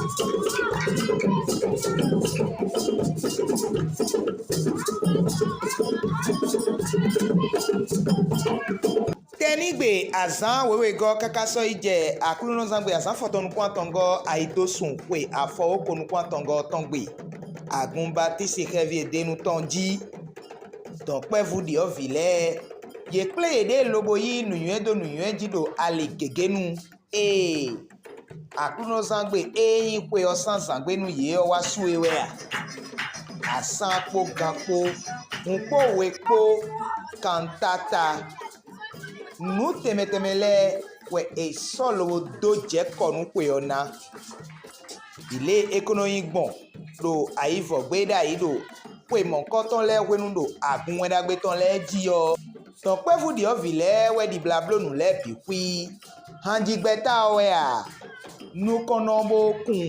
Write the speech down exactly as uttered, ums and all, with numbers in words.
Tɛnígbe azǎn wěwegɔ́ káká sɔ́ yi jɛ Aklúnɔzángbe azǎn fɔtɔn nukún atɔngɔ́ ayidosún xwe afɔwóko nukún atɔngɔ́ tɔn gbe. Agun Batísi xɛví e denu tɔn jí. Dɔ̌nkpɛ́vú ɖyɔ̌vǐ lɛ́ɛ, yě kplé yěɖée lobo yí nǔnywɛ́ dó nǔnywɛ́ jí ɖo ali gěgé nu. Ee, Aklúnɔzángbe e nyí xwe ɔ́ sín azǎngbe nú yě ɔ́ wá su é wɛ a? Asán kpó gan kpó, hun kpó we kpó, kantata, nǔ tɛnmɛ tɛnmɛ lɛ́ɛ wɛ è sɔ́ lobo dó jɛ kɔ nú xwe ɔ́ ná. Vǐ lě e é ko nɔ nyí gbɔn ɖo ayivɔ́gbé ɖ'ayǐ ɖo xwe mɔ̌hunkɔtɔn lɛ́ɛ hwenu ɖo agun Wɛn Ɖagbe tɔn lɛ́ɛ jí ɔ́, dɔ̌nkpɛ́vú ɖyɔ̌vǐ lɛ́ɛ wɛ ɖi blablónǔ lɛ́ɛ bǐ xwí. Hanjigbɛ́ta ɔ́ wɛ a? Nukɔn nɔ bó kun